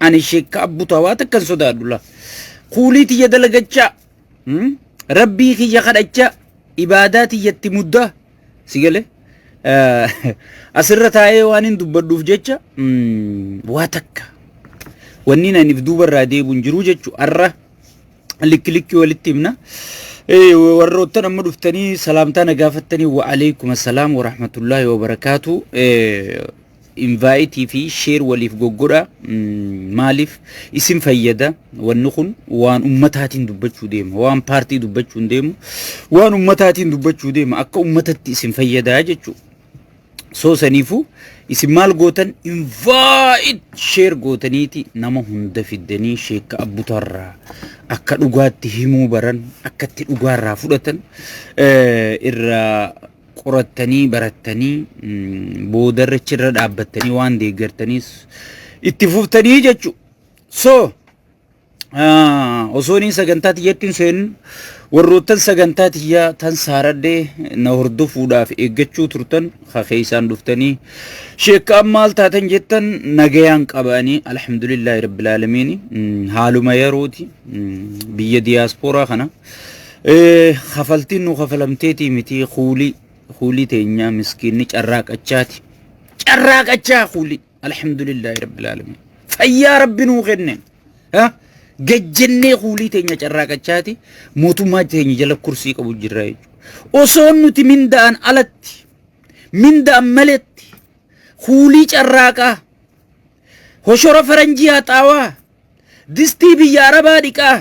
Ani sheekka abbutaa waa takka hin sodaadhu laa. Kuulii tiyya dalagachaa. Rabbii kiyya kadhachaa. Ibaadaa tiyyatti muddaa. Si galee? Asirra taa'ee waan hin dubbadhuuf jecha waa takka. Wanni ani if duuba irraa deebi'u hin jiru jechuudha. Har'a likki likki walitti himna. Warroottan amma dhuftanii salaamtaa na gaafattanii wa alaikum assalaam wa rahmatullahi wa barakaatu. Invaayitii fi sheer waliif goggodha. Maaliif isin fayyada wanni kun waan ummataatiin dubbachuu deema. Waan paartii dubbachuu hin deemu. Waan ummataatiin dubbachuu deema. Akka ummatatti isin fayyada jechuudha. So saniifuu isin maal gootan invite share gootaniiti nama hunda fiddanii sheekka abbutarraa akka dhugaatti himuu baran akka itti dhugaarraa fudhatan irraa qorattanii barattanii boodarra achirra dhaabbattanii waan deeggartaniis itti fuftanii jechuudha. So Osoo inni sagantaa tiyyatti hin seenin warroottan sagantaa tiyyaa tan saaradhee na hordofuudhaaf eeggachuu turtan ka keessaan dhuftanii sheekkaan maal taatan jettan nagayaan qaba'anii alhamdulillaahi rabbil aalamiini haaluma yerooti biyya diyaaspooraa kana kafaltiin nu kafalamteetii miti kuulii kuulii teenyaa miskiinni carraaqachaati carraaqachaa kuulii Alhamdulillaahi rabbil aalamiin. Fayyaa rabbi nuu kenne. Ha? Gajjennee kuulii teenya carraaqachaati mootummaa teenya jala kursii qabu jirra jechuudha. Osoo nuti minda'an alatti minda'an maletti kuulii carraaqaa hoshora faranjii haxaawaa distii biyya arabaa dhiqaa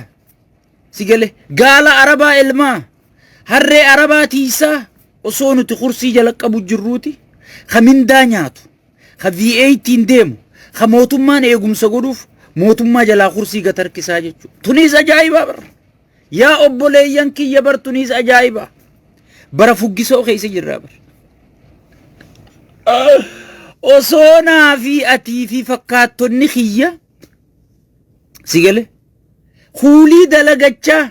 si gale gaala arabaa elmaa harree arabaa tiisaa osoo nuti kursii jala qabu jirruuti ka mindaa nyaatu ka V8n deemu, ka mootummaan eegumsa godhuuf mootummaa jalaa kursii gad harkisaa jechuudha. Tuniis ajaa'ibaa bara. Yaa obboleeyyan kiyya bar tuniis ajaa'ibaa. Bara fuggisoo keessa jirraa bar. Osoo naa fi atii fi fakkaattonni kiyya si gale kuulii dalagachaa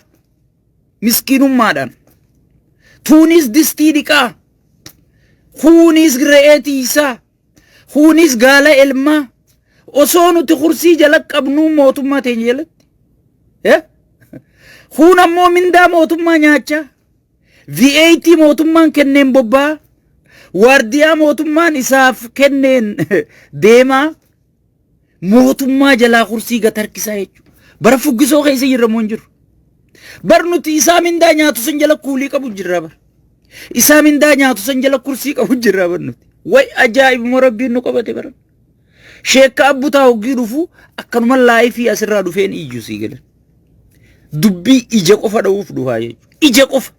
miskiinummaadhaan tuunis distii dhiqaa Kuunis re'ee tiisaa, kuunis gaala elmaa. Osoo nuti kursii jala qabnuu mootummaa teenya jalatti. Eh? Kuun ammoo mindaa mootummaa nyaachaa. V8 mootummaan kenneen bobba'aa. Waardiyaa mootummaan isaaf kenneen deemaa. Mootummaa jalaa kursii gad harkisaa jechuudha. Bara fuggisoo keessa jirra moo hin jirru? Bar nuti isaa mindaa nyaatu san jala kuulii qabu jirra bar. Isaa mindaa nyaatu san jala kursii qabu jirra bar nuti. Way ajaa'ibuma rabbiin nu qabate bara. Sheekka abbutaa hoggii dhufu akkanuma laayifii asirraa dhufeen iyyu sii galan. Dubbii ija qofa dha'uuf dhufaa jechuudha. Ija qofa.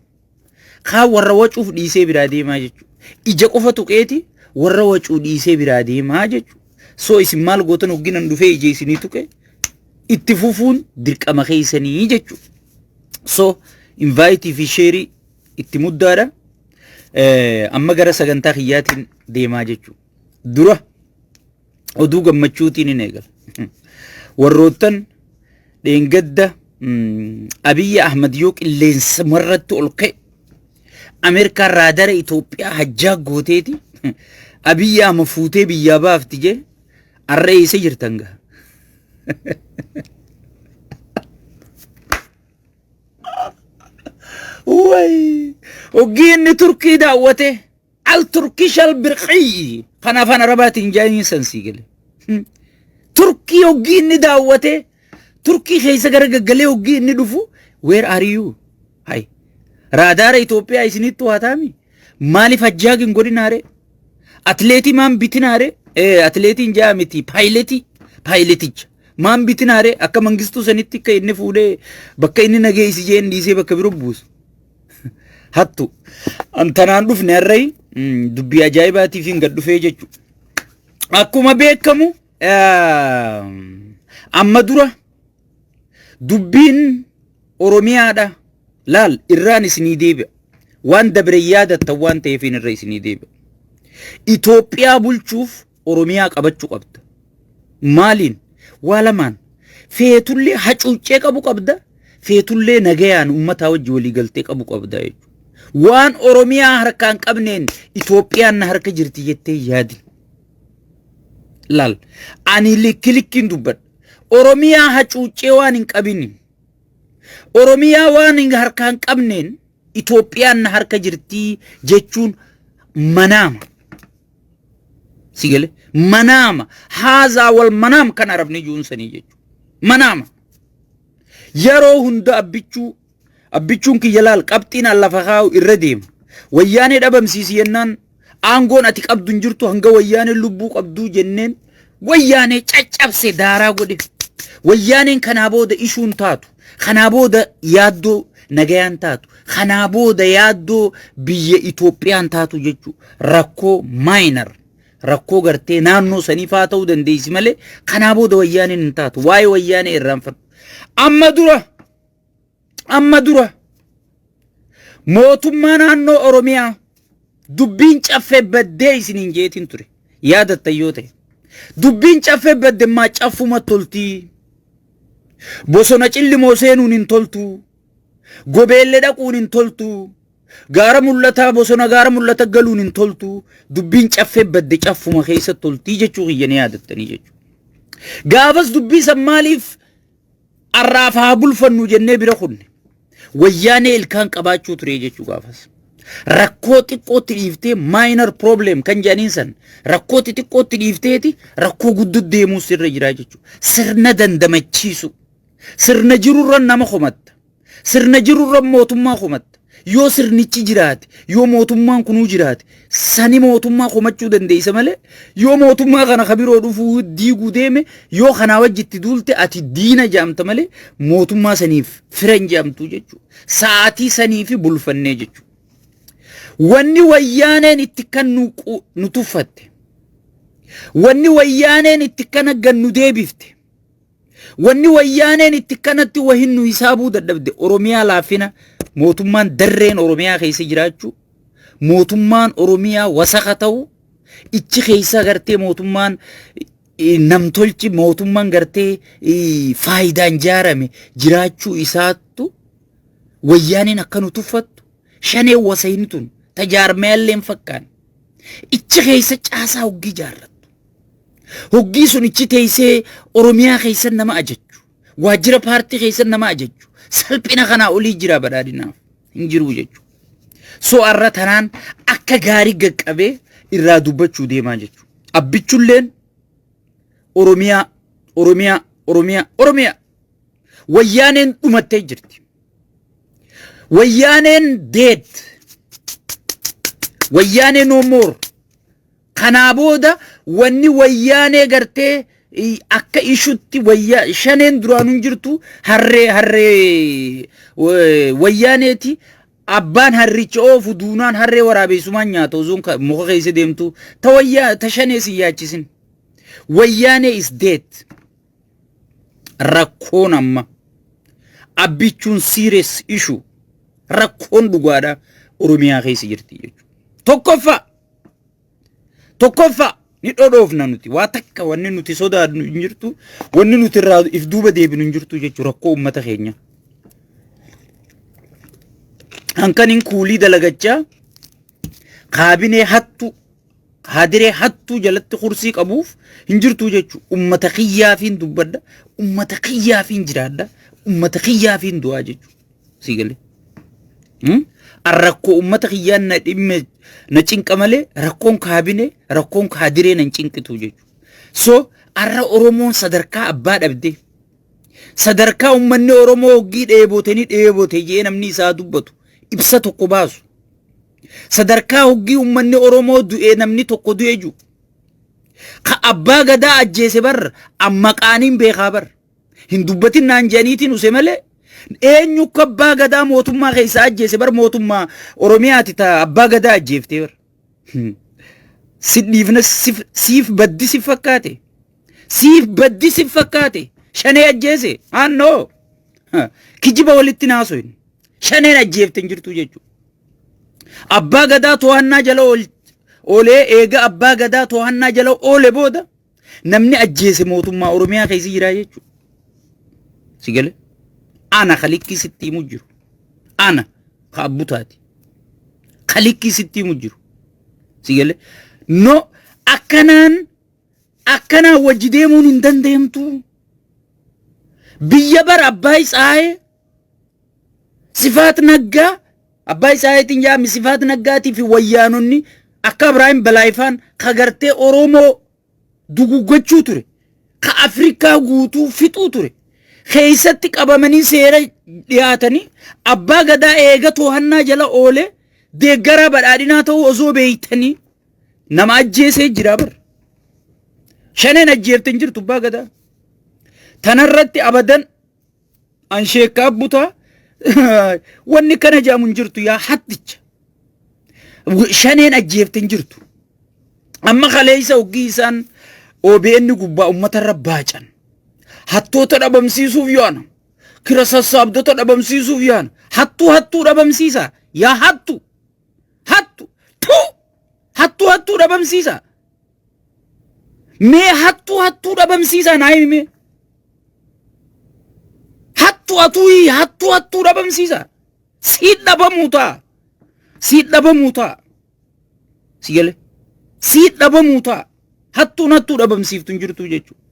Kaan warra wacuuf dhiisee biraa deemaa jechuudha. Ija qofa tuqeeti warra wacuu dhiisee biraa deemaa jechuudha. So isin maal gootan hogginan dhufee ija isinii tuqe itti fufuun dirqama keessanii jechuudha. So invaayitii fi sheerii itti muddaadha. Amma gara sagantaa kiyyaatiin deemaa jechuudha. Dura oduu gammachuutiin hin eegala. Warroottan dheengadda Abiyyi Ahmad yoo qilleensa marratti ol ka'e Ameerikaan raadara Itoophiyaa hajjaa gooteeti Abiyyi Ahmad fuutee biyyaa baafti jee arra eessa jirtan gaa? Way! Hoggii inni Turkii daawwate Al Turkish al Birqiyyi kan afaan Arabaatiin jaaniin san sii gale. Turkii hoggii inni daawwate Turkii keessa gara gaggalee hoggii inni dhufu where are you? Hay. Raadaara Itoophiyaa isinittu haa taami. Maaliif hajjaag hin godhinaare? Atileetii maan bitinaare? Atileetiin jaa miti paayiletii paayileticha. Maan bitinaare akka mangistuu sanitti akka inni fuudhee bakka inni nageessi jeen dhiisee bakka biroo buusu. Hattu. An tanaan dhufne har'ayi dubbii ajaa'ibaatiif hin gad dhufee jechuudha. Akkuma beekamu amma dura dubbiin Oromiyaadha. Laal irraan isinii deebi'a. Waan dabre yaadattan waan ta'eef irra isinii deebi'a. Itoophiyaa bulchuuf Oromiyaa qabachuu qabda. Maaliin? Waa lamaan. Feetullee hacuuccee qabu qabda. Feetullee nagayaan uummataa wajji walii galtee qabu qabda jechuudha. Waan Oromiyaa harkaan qabneen Itoophiyaan na harka jirti jettee yaadi. Laal. Ani likki likkiin dubbadha. Oromiyaa hacuuccee waan hin qabini. Oromiyaa waan hin harkaa hin qabneen Itoophiyaan na harka jirtii jechuun manaama. Si gale manaama haazaa wal manaam kan arabni juun sanii jechuudha. Manaama. Yeroo hunda abbichuu abbichuun kiyya laal qabxiin an lafa kaa'u irra deema. Wayyaanee dhabamsiisi jennaan aangoon ati qabdu hin jirtu hanga wayyaaneen lubbuu qabduu jenneen wayyaanee caccabse daaraa godhe. Wayyaaneen kanaa booda ishuun taatu. Kanaa booda yaaddoo nagayaan taatu. Kanaa booda yaaddoo biyya Itoophiyaan taatu jechuudha. Rakkoo minor rakkoo gartee naannoo sanii faa ta'uu dandeessi malee kanaa booda wayyaaneen hin taatu. Waa'ee wayyaanee irraanfadhu. Amma dura mootummaa naannoo Oromiyaa dubbiin caffee baddee isiniin jeetiin ture. Yaadattan yoo ta'e. Dubbiin caffee badde maa caffuma toltii. Bosona cillimoo seenuun hin toltu. Gobeellee dhaquun hin toltu. Gaara mul'ataa bosona gaara mul'ata galuun hin toltu. Dubbiin caffee badde caffuma keessa toltii jechuu kiyya ni yaadattanii jechuudha. Gaafas dubbii san maaliif arraaf haa bulfannu jennee bira kunne? Wayyaanee ilkaan qabaachuu ture jechuu gaafas. Rakkoo xiqqootti dhiiftee, minor problem kan jedhaniin san, rakkoo xixiqqootti dhiifteeti rakkoo guddoo deemuu sirra jiraa jechuudha. Sirna dandamachiisu. Sirna jirurra nama komatta. Sirna jirurra mootummaa komatta. Yoo sirnichi jiraate, yoo mootummaan kunuu jiraate, sani mootummaa komachuu dandeessa malee, yoo mootummaa kana kabiroo dhufuu diiguu deeme, yoo kanaa wajjitti duulte ati diina jaamta malee mootummaa saniif fira hin jaamtu jechuudha. Sa'aatii sanii fi bulfannee jechuudha. Wanni wayyaaneen itti kan nu tuffatte, wanni wayyaaneen itti kana gan nu deebifte, wanni wayyaaneen itti kanatti wahin nu hisaabuu dadhabde, Oromiyaa laafina mootummaan darreen Oromiyaa keessa jiraachuu, mootummaan Oromiyaa wasaka ta'u, ichi keessa gartee mootummaan namtolchi, mootummaan gartee faayidaan ijaarame jiraachuu isaattu wayyaaneen akka nu tuffattu, shanee wasayni tun tajaarmeyallee hin fakkaan ichi keessa caasaa hoggii ijaarrattu. Hoggii sun ichi teessee Oromiyaa keessa nama ajajju. Waajjira paartii keessa nama ajajju. Salphina kanaa olii jira badhaadhinaaf hin jiru jechuudha. So arra tanaan akka gaarii gaqqabee irraa dubbachuu deemaa jechuudha. Abbichulleen Oromiyaa, Oromiyaa, Oromiyaa, Oromiyaa. Wayyaaneen dhumattee jirti. Wayyaaneen dead. Wayyaanee no more. Kanaa booda wanni wayyaanee gartee akka ishutti wayyaa shaneen duraanuu hin jirtu, harree wayyaaneeti. Abbaan harricha oofu duunaan harree waraabessumaan nyaata osoon muka keessa deemtu ta wayyaa ta shanee si yaachisin. Wayyaanee is dead. Rakkoon amma abbichuun serious issue, rakkoon dhugaadha Oromiyaa keessa jirti jechuudha. Tokkoffaa ni dhodhoofna nuti, waa takka wanni nuti sodaannu hin jirtu, wanni nuti irraa if duuba deebinu hin jirtu jechuudha rakkoo uummata keenya. Hankaniin kuulii dalagachaa kaabinee hattu haadiree hattuu jalatti kursii qabuuf hin jirtu jechuudha. Uummata kiyyaafiin dubbadha, uummata kiyyaafiin jiraadha, uummata kiyyaafiin du'aa jechuudha. Si galee. Rakkoo uummata kiyyaan na dhimme na cinqa malee rakkoon kaabinee, rakkoon kaadiree na hin cinqitu jechuudha. So arra Oromoon sadarkaa abbaa dhabdee, sadarkaa uummanni Oromoo hoggii dheebotanii dheebote jee namni isaa dubbatu ibsa tokko baasu. Sadarkaa hoggii uummanni Oromoo du'ee namni tokko du'e jiru. Ka abbaa gadaa ajjeese bar amma qaaniin beekaa bar. Hin dubbatin naan jedhaniitiin use malee eenyu akka abbaa gadaa mootummaa keessaa ajjeese bar, mootummaa Oromiyaati ta abbaa gadaa ajjeeftee bar. Si dhiifna, siif baddi si fakkaate. Siif baddi si fakkaate. Shanee ajjeese haannoo. Kijiba walitti naasoin. Shaneen ajjeefte hin jirtu jechuudha. Abbaa gadaa to'annaa jala oolee, eega abbaa gadaa to'annaa jala oole booda namni ajjeese mootummaa Oromiyaa keessa jira jechuudha. Si galee? Ana kalikkii sitti himu jiru. Ana ka abbutaati. Kalikkii sitti himu jiru. Si galee? No, akkanaan akkanaan wajji deemuun hin danda'amtu. Biyya bara Abbaay Tsahaayee, Sifaat Naggaa, Abbaay Tsahaayeetiin jaami Sifaat Naggaatii fi wayyaanonni akka Ibraahim Balaayifaan ka gartee Oromoo duguggachuu ture, ka Afrikaa guutuu fixuu ture, keessatti qabamanii seera dhiyaatanii abbaa gadaa eega toohannaa jala oolee deeggaraa badhaadhinaa ta'uu osoo beeytanii nama ajjeesee jira bar. Shaneen ajjeefte hin jirtu abbaa gadaa. Tanarratti abadan an sheekkaa butaa wanni kana jedhamu hin jirtu yaa hatticha. Shaneen ajjeefte hin jirtu. Amma kaleessa hoggii isaan OBN gubbaa uummatarra baacan. Hattoota dhabamsiisuuf yaana. Kira sassaabdota dhabamsiisuuf yaana. Hattuu hattuu dhabamsiisa. Yaa hattu. Hattu. Tuu. Hattuu hattuu dhabamsiisa. Mee hattuu hattuu dhabamsiisaa naa himi mee. Hattuu hatuu hattuu hattuu dhabamsiisaa. Siit dhabamuu ta'a. Siit dhabamuu ta'a. Si galee? Siit dhabamuu ta'a. Hattuun hattuu dhabamsiiftu hin jirtu jechuudha.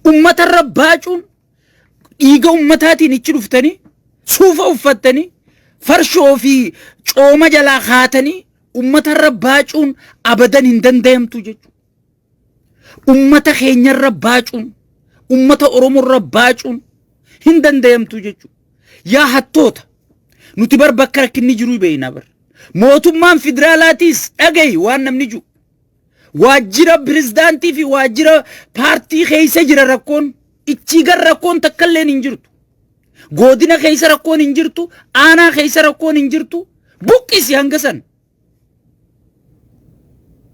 Uummatarra baacuun dhiiga ummataatiin ichi dhuftanii suufa uffattanii farshoo fi cooma jalaa kaatanii ummatarra baacuun abadan hin danda'amtu jechuudha. Ummata keenyarra baacuun ummata Oromorra baacuun hin danda'amtu jechuudha. Yaa hattoota nuti bar bakka rakkinni jiruu beekna bar. Mootummaan federaalaatiis dhagahi waan namni jiru. Waajjira pirezidaantii fi waajjira paartii keessa jira rakkoon. Ichii gar rakkoon takkalleen hin jirtu. Godina keessa rakkoon hin jirtu. Aanaa keessa rakkoon hin jirtu. Buqqisi hanga san.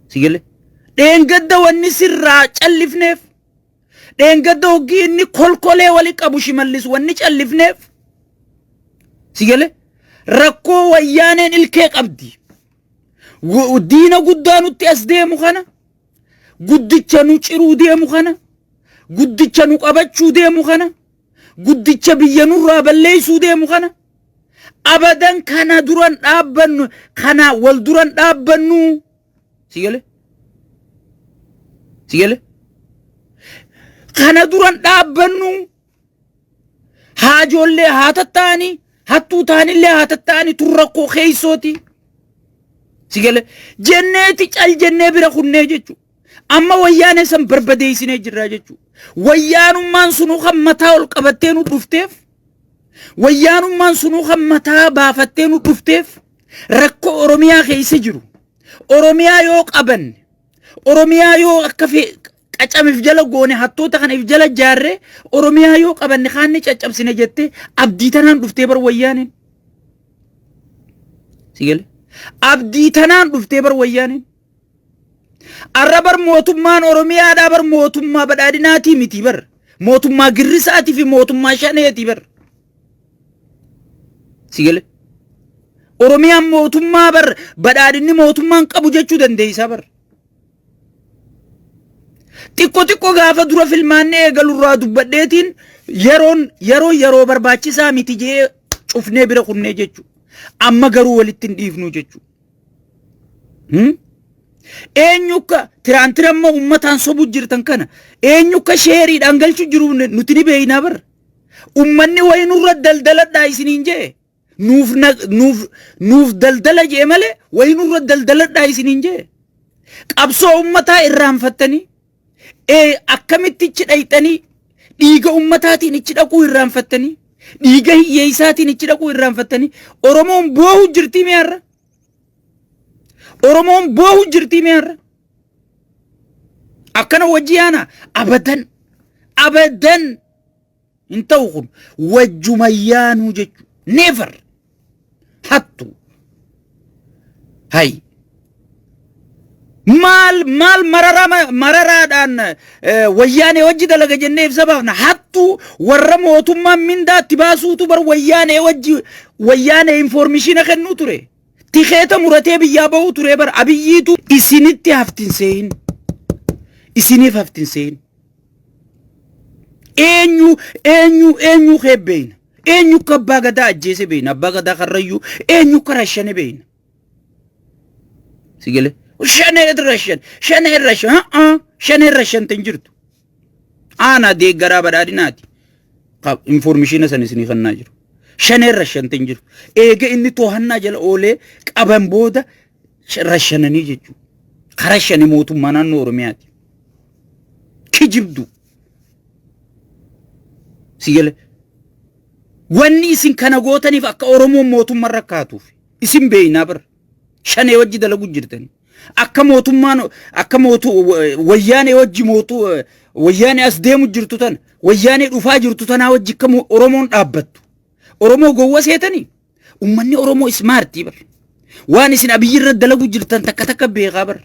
Si galee? Dheengadda wanni sirraa callifneef. Dheengadda hoggii inni kolkolee wali qabu Shimallis wanni callifneef. Si galee? Rakkoo wayyaaneen ilkee qabdi. Diina guddaa nutti as deemu kana, guddicha nu ciruu deemu kana, guddicha nu qabachuu deemu kana, guddicha biyya nurraa balleessuu deemu kana, abadan kana duran dhaabbannu, kana wal duran dhaabbannu. Si galee? Si galee? Kana duran dhaabbannu. Haajoollee haa tatta'anii, hattuu ta'anillee haa tatta'anii tun rakkoo keessooti. Si galee jenneeti cal jennee bira kunnee jechuudha. Amma wayyaanee san barbadeessinee jirraa jechuudha. Wayyaanummaan sunuu kan mataa ol qabattee nu dhufteef, wayyaanummaan sunuu kan mataa baafattee nu dhufteef rakkoo Oromiyaa keessa jiru. Oromiyaa yoo qabanne, Oromiyaa yoo akka qacamif jala goone hattoota kana if jala jaarree Oromiyaa yoo qabanne kaanni caccabsine jettee abdii tanaan dhuftee bar wayyaaneen. Si gale? Abdii tanaan dhuftee bar wayyaaneen. Arra bar mootummaan Oromiyaadhaa bar mootummaa badhaadhinaatii miti bar. Mootummaa girrisaatii fi mootummaa shaneeti bar. Si gale? Oromiyaan mootummaa bar badhaadhinni mootummaan qabu jechuu dandeessaa bar. Xiqqo xiqqo gaafa dura filmaanni eegalurraa dubbadheetiin yeroon yeroo yeroo barbaachisaa miti jee cufnee bira kunnee jechuudha. Amma garuu walitti hin dhiifnu jechuudha. Eenyukka tiraantira amma uummataan sobu jirtan kana eenyukka sheeriidhaan galchu jiru nuti ni beeknaa bara. Uummanni wayii nurra daldaladhaa isiniin jee. Nuuf nuuf nuuf daldala jee malee wayii nurra daldaladhaa isiniin jee. Qabsoo uummataa irraanfattanii akkamitti ichi dhayxanii dhiiga uummataatiin ichi dhaquu irraanfattanii dhiiga hiyyeessaatiin ichi dhaquu irraanfattanii Oromoon boohu jirtii mi'aarra. Oromoon boohu jirtii mi'aarra. Akkana wajji yaana abadan abadan hin ta'u kun wajjuma yaanuu jechuudha. Never hattu hay maal maal mararaa mararaadhaan wayyaanee wajji dalaga jennee ibsa baafna hattuu warra mootummaan mindaatti baasuutu bar wayyaanee wajji wayyaanee infoormishiina kennuu ture. Tikeeta muratee biyyaa bahuu ture bar Abiyyiitu isinitti haftin seehin. Isiniif haftin seehin. Eenyu eenyu eenyu kee beeyna. Eenyu akka abbaa gadaa ajjeese beeyna. Abbaa gadaa karrayyuu eenyu akka rashane beeyna. Si galee? Shanee rashan shanee rashan haa shanee rashante hin jirtu. Aanaa deeggaraa badhaadhinaati. Information san isinii kennaa jiru. Shaneen rashante hin jiru. Eega inni to'annaa jala oolee qaban booda rashananii jechuudha. Karaa shani mootummaa naannoo Oromiyaati. Kijibdu. Si gale. Wanni isin kana gootaniif akka Oromoon mootummaa rakkaatuuf isin beeynaa bara. Shanee wajji dalagu jirtani. Akka mootummaan akka mootu wayyaanee wajji mootu wayyaanee as deemu jirtu tana, wayyaanee dhufaa jirtu tanaa wajji akka Oromoon dhaabbattu. Oromoo gowwa seetanii? Ummanni Oromoo smart bar. Waan isin Abiyyi irra dalagu jirtan takka takka beekaa bar.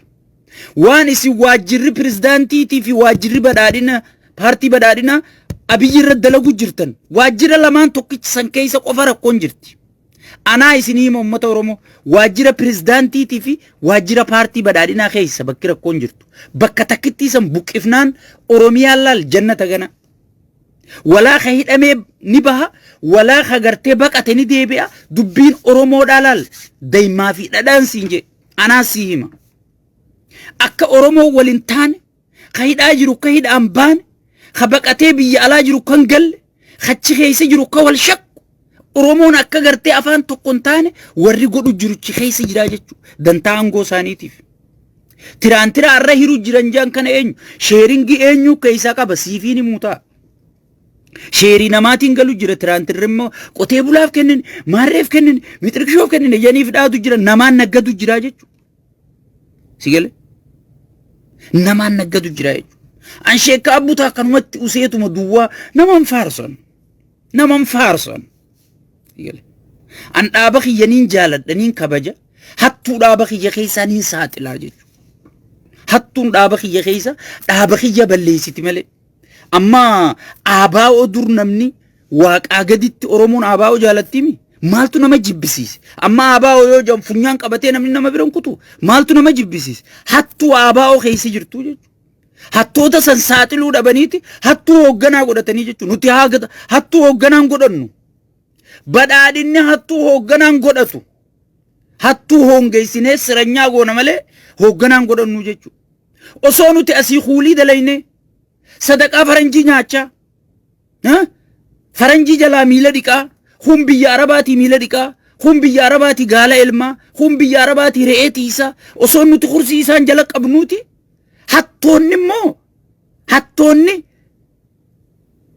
Waan isin waajjirri pirezidaantiitii fi waajjirri badhaadhina, paartii badhaadhinaa Abiyyi irra dalagu jirtan, waajjira lamaan tokkicha san keessa qofa rakkoon jirti. Anaa isinii hima, uummata Oromoo, waajjira pirezidaantiitii fi waajjira paartii badhaadhinaa keessa bakki rakkoon jirtu. Bakka takkittii san buqqifnaan Oromiyaan laal jannata gana. Walaa ka hidhamee ni baha, walaa ka gartee baqate ni deebi'a. Dubbiin Oromoodhaa laal daymaa fi dhadhaan siin jedhe, anaa sii hima. Akka Oromoo waliin taane, ka hidhaa jiru ka hidhaan baane, ka baqatee biyya alaa jiru kan galle, kachi keessa jiru ka wal shakku, Oromoon akka gartee afaan tokko hin taane warri godhu jiruchi keessa jiraa jechuudha. Dantaa aangoo isaaniitiif. Tiraantira arra hiru jiran jaan kana eenyu? Sharing eenyu keessaa qaba? Siifiin himuu ta'a. Share namaatiin galu jira. Tiraantirri immoo qotee bulaaf kennin, maarreef kennin, mixirkishoof kennin janiif dhaatu jira, namaan naggadu jira jechuudha. Si gale? Namaan naggadu jira jechuudha. An sheekka abbutaa akkanumatti useetuma duwwaa naman faarsan. Naman faarsan. Si gale? An dhaaba kiyya niin jaaladha, niin kabaja. Hattuu dhaaba kiyya keessaa niin saaxilaa jechuudha. Hattuun dhaaba kiyya keessa dhaaba kiyya balleessiti malee. Amma ABO dur namni waaqaa gaditti Oromoon ABO jaalattiimi. Maaltu nama jibbisiise? Amma ABO yoo jedhamu funyaan qabatee namni nama bira hin kutu. Maaltu nama jibbisiise? Hattuu ABO keessa jirtu jechuudha. Hattoota san saaxiluu dhabaniiti hattuu hoogganaa godhatanii jechuudha. Nuti hattuu hoogganaan godhannu. Badhaadhinni hattuu hoogganaan godhatu. Hattuu hoongeessinee siranyaa goona malee hoogganaan godhannu jechuudha. Osoo nuti asii kuulii dalaynee sadaqaa faranjii nyaachaa, faranjii jalaa miila dhiqaa, kun biyya Arabaatii miila dhiqaa, kun biyya Arabaatii gaala elmaa, kun biyya Arabaatii re'ee tiisaa, osoo nuti kursii isaan jala qabnuuti, hattoonni immoo, hattoonni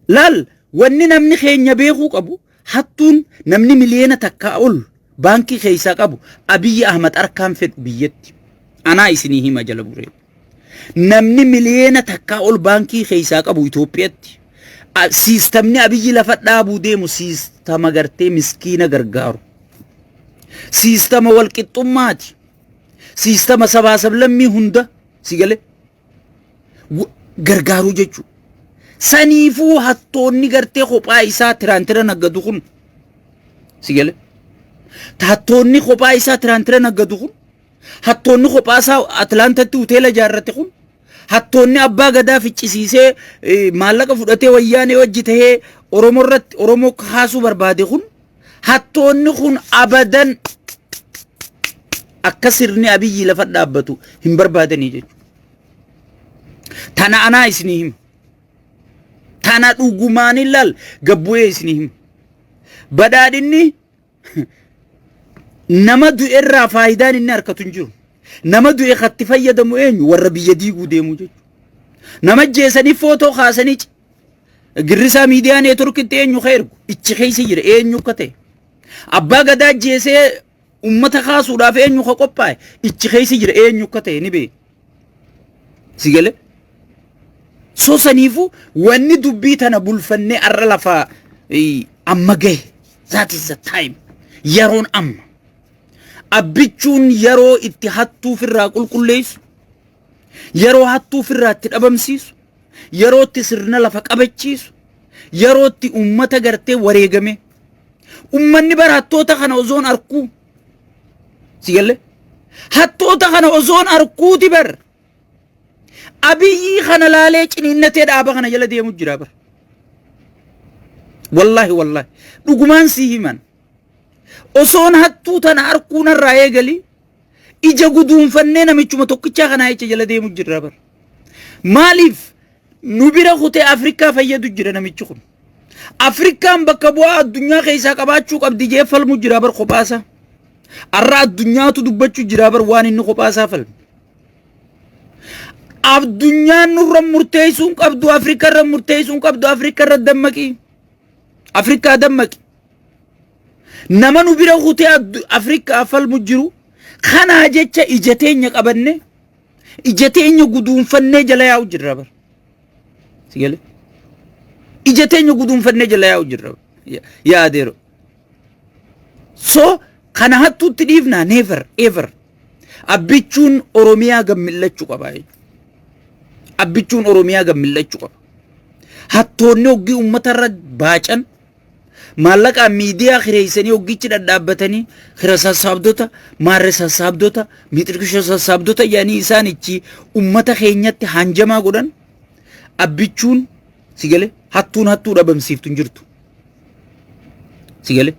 laal, wanni namni keenya beekuu qabu, hattuun namni 1 miliyoona ol baankii keessaa qabu Abiyyi Ahmad harkaan fedhu biyyatti. Anaa isinii hima jala buree. Namni 1 miliyoona ol baankii keessaa qabu Itoophiyaatti. Siistamni Abiyyi lafa dhaabuu deemu siistama gartee miskiina gargaaru. Siistama walqixxummaati. Siistama sabaa sablammii hunda si galee gargaaruu jechuudha. Saniifuu hattoonni gartee kophaa isaa tiraantira naggadu kun, si galee, hattoonni kophaa isaa tiraantira naggadu kun, hattoonni kophaa isaa Atlaantatti hoteela ijaarrate kun, hattoonni abbaa gadaa ficcisiisee maallaqa fudhatee wayyaanee wajji tahee Oromoo irratti Oromoo kaasuu barbaade kun, hattoonni kun abadan akka sirni Abiyyi lafa dhaabbatu hin barbaadanii jechuudha. Tana anaa isinii hima. Tana dhugumaan ilaal gabbu'ee isinii hima. Badhaadhinni nama du'e irraa faayidaan inni harkatu hin jiru. Nama du'e katti fayyadamu eenyu? Warra biyya diiguu deemu jechuudha. Nama jeesanii footoo kaasanii girrisaa miidiyaa networkitti eenyu ka ergu ichi keessa jira, eenyu akka ta'e. Abbaa gadaa jeesee ummata kaasuudhaaf eenyu ka qophaa'e ichi keessa jira, eenyu akka ta'e ni beeku. Si galee? So saniifuu wanni dubbii tana bulfannee arra lafaa amma gahe. That is the time. Yeroon amma. Abbichuun yeroo itti hattuu firraa qulqulleessu, yeroo hattuu firraa itti dhabamsiisu, yeroo itti sirna lafa qabachiisu, yeroo itti uummata gartee wareegame. Uummanni bara hattoota kana osoon arkuu. Si galee? Hattoota kana osoon arkuuti bar. Abiyyii kana laalee ciniinnatee dhaaba kana jala deemu jira bar. Wallaahi, wallaahi, dhugumaan sii himan. Osoon hattuu tana arkuu narraa eegali ija guduunfannee namichuma tokkichaa kanaa jecha jala deemu jira bar. Maaliif nu bira kutee Afrikaa fayyadu jira namichi kun? Afrikaan bakka bu'aa addunyaa keessaa qabaachuu qabdi jee falmu jira bar kophaasaa. Arra addunyaatu dubbachuu jira bar waan inni kophaasaa falme. Addunyaan nurra murteessuu hin qabdu, Afrika irra murteessuu hin qabdu, Afrika irra dammaqi. Afrikaa dammaqi. Nama nu bira kutee Afrikaa falmu jiru kanaa jecha ija teenya qabanne ija teenya guduunfannee jala yaa'u jirra bar. Si galee? Ija teenya guduunfannee jala yaa'u jirra. Yaa adeero. So kana hattuutti dhiifnaa never ever. Abbichuun Oromiyaa gad mil'achuu qaba jechuudha. Abbichuun Oromiyaa gad mil'achuu qaba. Hattoonni hoggii uummatarra baacan maallaqaan miidiyaa kireessanii hoggichi dhadhaabbatanii kira sassaabdota, maarre sassaabdota, mixirkisha sassaabdota jedhanii isaan ichi uummata keenyatti hanjamaa godhan abbichuun si galee hattuun hattuu dhabamsiiftu hin jirtu. Si galee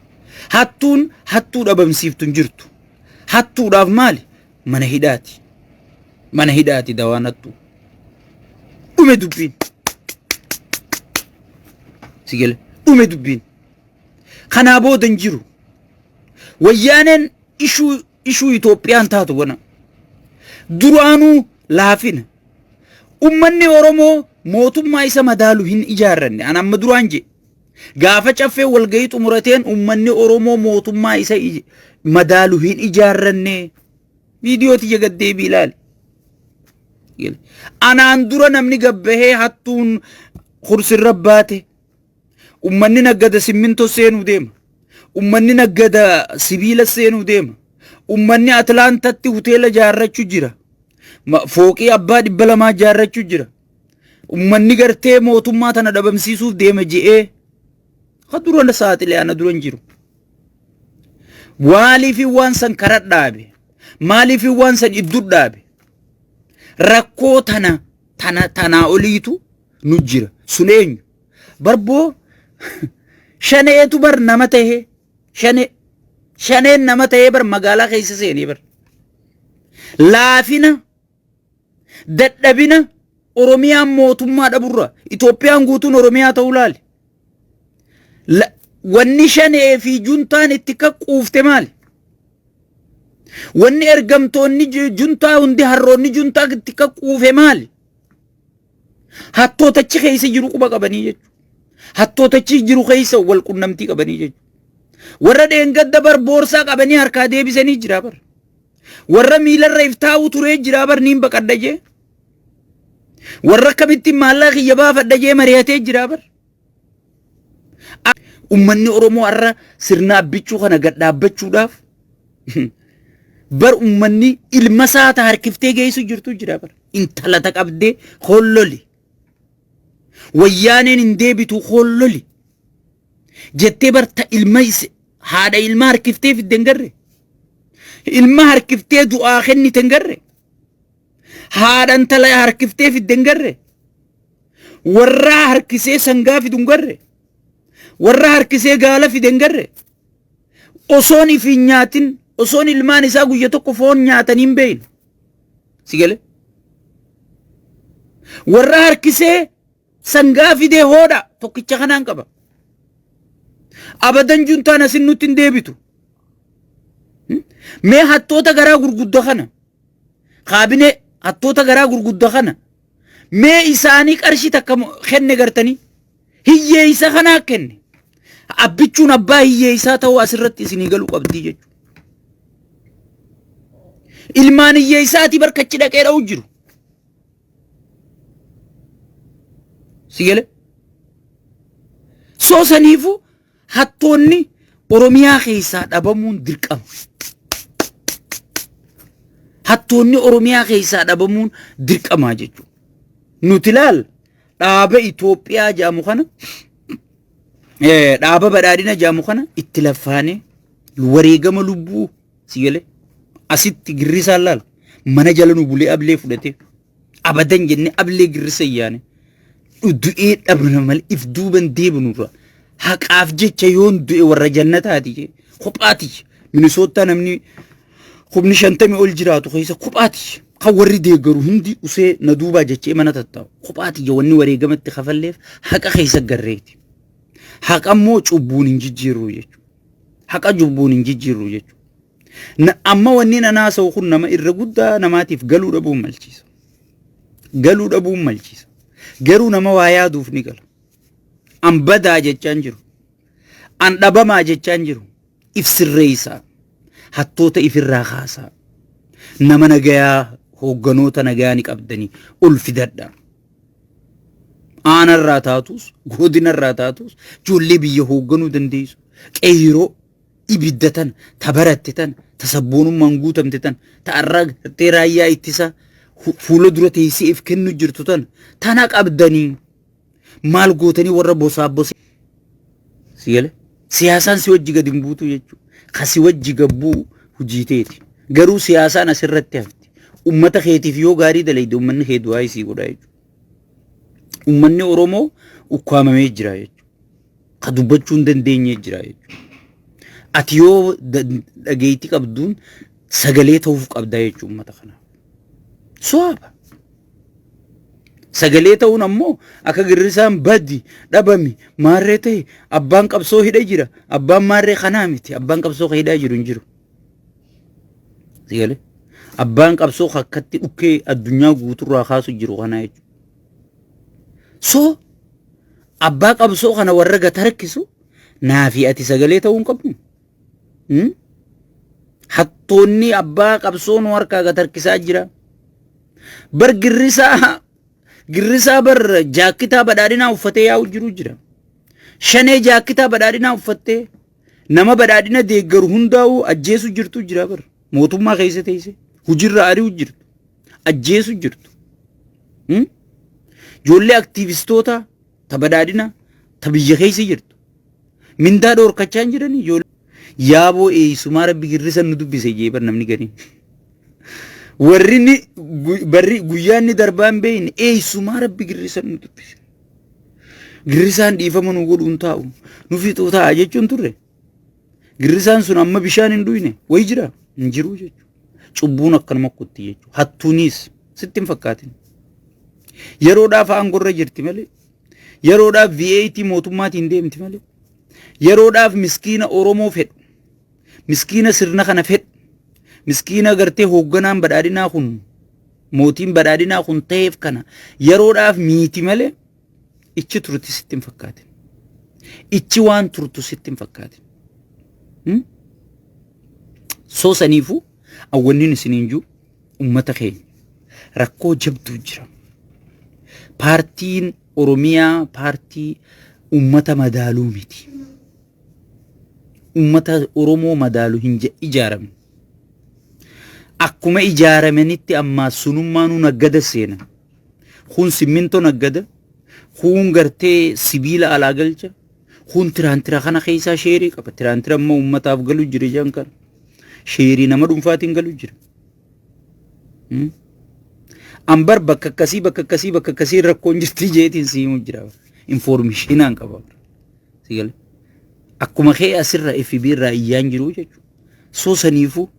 hattuun hattuu dhabamsiiftu hin jirtu. Hattuudhaaf maali? Mana hidhaati. Mana hidhaati dawaan hattuu. Dhume dubbiin. Si gale dhume dubbiin. Kanaa booda hin jiru. Wayyaaneen ishuu Itoophiyaan taatu gana. Duraanuu laafina. Ummanni Oromoo mootummaa isa madaalu hin ijaarranne. An amma duraan jee. Gaafa caffee walgahii xumurateen ummanni Oromoo mootummaa isa madaalu hin ijaarranne. Viidiyoo tiyya gad deebii ilaali. Anaan dura namni gabbahee hattuun kursirra baate. Ummanni naggada simmintoo seenuu deema. Ummanni naggada sibiila seenuu deema. Ummanni Atlaantatti hoteela ijaarrachuu jira. Fooqii abbaa 200 ijaarrachuu jira. Ummanni gartee mootummaa tana dhabamsiisuuf deema je'ee ka dura saaxile ana dura hin jiru. Maaliif waan san kara dhaabe? Maaliif waan san iddu dhaabe? Rakkoo tana tana tanaa oliitu nu jira. Sun eenyu? Barboo shaneetu bar nama tahee shanee shaneen nama tahee bar magaalaa keessa seenee bar. Laafina dadhabina Oromiyaan mootummaa dhaburra Itoophiyaan guutuun Oromiyaa ta'uu laali. Wanni shanee fi juntaan itti quufte maali? Wanni ergamtoonni juntaa hundi harroonni juntaa itti quufe maali? Hattootachi keessa jiru quba qabanii jechuudha. Hattootachi jiru keessa wal qunnamtii qabanii jechuudha. Warra dheengadda bar boorsaa qabanii harkaa deebisanii jira bar. Warra miilarra iftaa'uu turee jira bar niin baqadha jee. Warra akkamittiin maallaqa kiyya baafadha jee mari'atee jira bar. Ummanni Oromoo har'a sirna abbichuu kana gad dhaabbachuudhaaf bar ummanni ilma isaa ta harkiftee geessu jirtu jira bar. Intala ta qabdee holloli. Wayyaaneen hin deebitu holloli. Jettee bar ta ilma haadha ilma harkiftee fidde hin garre. Ilma harkiftee du'aa kennite hin garre. Haadha intala harkiftee fidde hin garre. Warra harkisee sangaa fidu hin garre. Warra harkisee gaala fide hin garre. Osoon if hin nyaatin, osoon ilmaan isaa guyya tokko foon nyaatanii hin beekne. Si galee? Warra harkisee sangaa fidee hoodha tokkicha kanaan qaba. Abadan juntaan asin nutti hin deebitu. Mee hattoota garaa gurgudda kana kaabinee hattoota garaa gurgudda kana mee isaanii qarshii takka kenne gartanii hiyyeessa kanaa kenne. Abbichuun abbaa hiyyeessaa ta'uu asirratti isinii galuu qabdii jechuudha. Ilmaan hiyyeessaatii barkachi dhaqee dha'u jiru. Si galee? Soo saniifuu hattoonni Oromiyaa keessaa dhabamuun dirqama. Hattoonni Oromiyaa keessaa dhabamuun dirqamaa jechuudha. Nuti laal dhaaba Itoophiyaa jedhamu kana dhaaba badhaadhina jedhamu kana itti laffaanee wareegama lubbuu si galee asitti girrisaan laal mana jala nu bulee ablee fudhatee abadan jennee ablee girrisa iyyaane du'ee dhabna malee if duuban deebinurra haqaaf jecha yoon du'e warra jannataati jee kophaati Minisoottaa namni kumni 50 ol jiraatu keessa kophaati kan warri deeggaru hundi usee na duubaa jechee mana tattaa'u kophaati wanni wareegamatti kafalleef haqa keessa garreeti. Haqa immoo cubbuun hin jijjiirru jechuudha. Haqa cubbuun hin jijjiirru jechuudha. Amma wanni nan haasa'u kun nama irra guddaa namaatiif galuu dhabuun malchiisa. Galuu dhabuun malchiisa. Garuu nama waa yaaduuf ni gala. An badaa jechaan jiru. An dhabamaa jechaan jiru. If sirreessaa. Hattoota ifirraa kaasaa. Nama nagayaa hoogganoota nagayaa ni qabdanii ol fidadha. Aanarraa taatus, godinarraa taatus, ijoollee biyya hoogganuu dandeessu. Qeeyroo ibidda tana, ta baratte tana, ta sabboonummaan guutamte tana, ta arraa gartee raayyaa ittisaa fuula dura teessee if kennu jirtu tana, tana qabdanii maal gootanii warra bosaa bosee. Si gale? Siyaasaan si wajji gadi hin buutu jechuudha. Ka si wajji gabbuu hojii teeti. Garuu siyaasaan asirratti hafti. Ummata keetiif yoo gaarii dalayde ummanni kee du'aa isii godha jechuudha. Ummanni Oromoo ukkaamamee jira jechuudha. Ka dubbachuu hin dandeenye jira jechuudha. Ati yoo dhageettii qabduun sagalee ta'uuf qabda jechuudha ummata kanaaf. Soaba. Sagalee ta'uun ammoo akka girrisaan badi dhabami maarree ta'e abbaan qabsoo hidha jira abbaan maarree kanaa miti abbaan qabsoo ka hidhaa jiru hin jiru. Sagalee abbaan qabsoo akkatti dhukkee addunyaa guuturraa kaasu jiru kanaa jechuudha. So abbaa qabsoo kana warra gata harkisu naafi ati sagalee ta'uu hin qabnu. Hattoonni abbaa qabsoo nu harkaa gad harkisaa jira. Bar girrisaa girrisaa bar jaakkitaa badhaadhinaa uffatee yaa'u jiru jira. Shanee jaakkitaa badhaadhinaa uffattee nama badhaadhina deeggaru hundaa'u ajjeesu jirtu jira bar. Mootummaa keessa teesse hojiirra ari'u jirtu ajjeesu jirtu. Ijoollee aktiivistoota ta badhaadhina ta biyya keessa jirtu. Mindaa dhoorkachaa hin jiranii ijoollee. Yaaboo eessumaa rabbi girrisa nu dubbise jee bar namni gariin. Warri ni barri guyyaan ni darbaa hin beekne eessumaa rabbi girrisa nu dubbise. Girrisaan dhiifama nu godhuun taa'u nu fixuu taa'a jechuun turre. Girrisaan sun amma bishaan hin dhuyne wayi jira hin jiru jechuudha. Cubbuun akkanuma kutti jechuudha. Hattuunis sitti hin fakkaatin. Yeroodhaaf aangorra jirti malee. Yeroodhaaf V8 mootummaatiin deemti malee. Yeroodhaaf miskiina Oromoo fedhu. Miskiina sirna kana fedhu. Miskiina gartee hoogganaan badhaadhinaa kun mootiin badhaadhinaa kun ta'eef kana yeroodhaaf miiti malee ichi turti sitti hin fakkaatin. Ichi waan turtu sitti hin fakkaatin. Soo saniifuu awwanniin isiniin jiru ummata keenya rakkoo jabduu jira. Paartiin Oromiyaa paartii ummata madaaluu miti. Ummata Oromoo madaalu hin ijaaramne. Akkuma ijaaramanitti ammaa sunummaanuu naggada seenan. Kun simmintoo naggada, kun gartee sibiila alaa galcha, kun tiraantira kana keessaa sheerii qaba. Tiraantira immoo ummataaf galu jira jedhan kana. Sheerii nama dhuunfaatiin galu jira. Ambar bakka akkasii bakka akkasii bakka akkasii rakkoon jirti jeetiin si himu jira. Informeeshinaan qaba. Si gale. Akkuma kee asirra FB irraa iyyaan jiru jechuudha. Soo saniifuu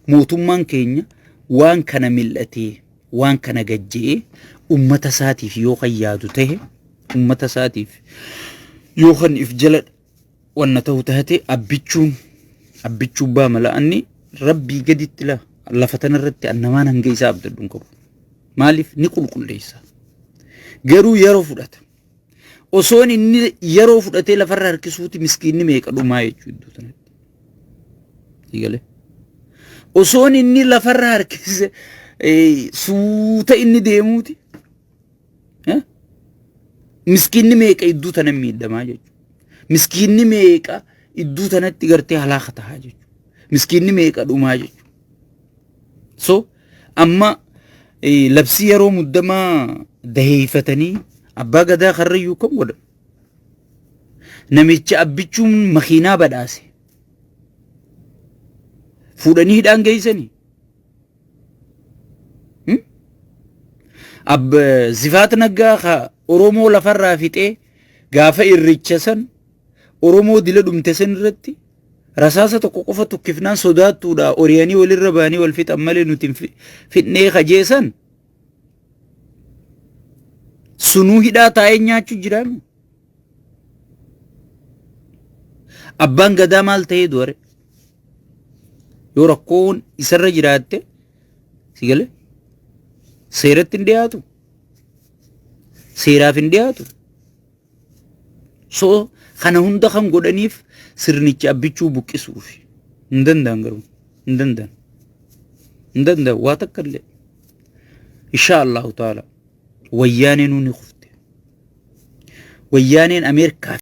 mootummaan keenya waan kana mil'atee waan kana gajje'ee ummata isaatiif yoo kan yaadu ta'e ummata isaatiif yoo kan if jala wanna ta'u taate abbichuun abbichuu baa mala anni rabbii gaditti la lafa tanarratti an namaan hanga isaa abdadhu hin qabu. Maaliif ni qulqulleessa. Garuu yeroo fudhata. Osoon inni yeroo fudhatee lafarra harkisuuti miskiinni meeqa dhumaa jechuu iddoo tanatti. Eegale. Osoon inni lafarra harkise suuta inni deemuuti. Miskiinni meeqa iddoo tana miidhamaa jechuudha. Miskiinni meeqa iddoo tanatti gartee halaaka tahaa jechuudha. Miskiinni meeqa dhumaa jechuudha. So amma labsii yeroo muddamaa daheeffatanii abbaa gadaa karrayyuu kam godhan. Namicha abbichuun makiinaa badhaase. Fuudhanii hidhaan geessanii. Ab Zifaat Naggaa ka Oromoo lafarraa fixee gaafa irricha san Oromoo dila dhumte san irratti rasaasa tokko qofa tukkifnaan sodaattuudha oriyanii walirra ba'anii wal fixan malee nuti hin fixnee kajeessan sunuu hidhaa taa'ee nyaachuu jiraame. Abbaan gadaa maal ta'ee du'are? Yoo rakkoon isarra jiraatte si galee seeratti hin dhiyaatu. Seeraaf hin dhiyaatu. So kana hunda kan godhaniif sirnicha Abbichuu buqqisuuf. Hin danda'an garuu. Hin danda'an. Hin danda'an waa takka illee. Insha Allahu ta'ala wayyaaneen ni kufte. Wayyaaneen Ameerikaa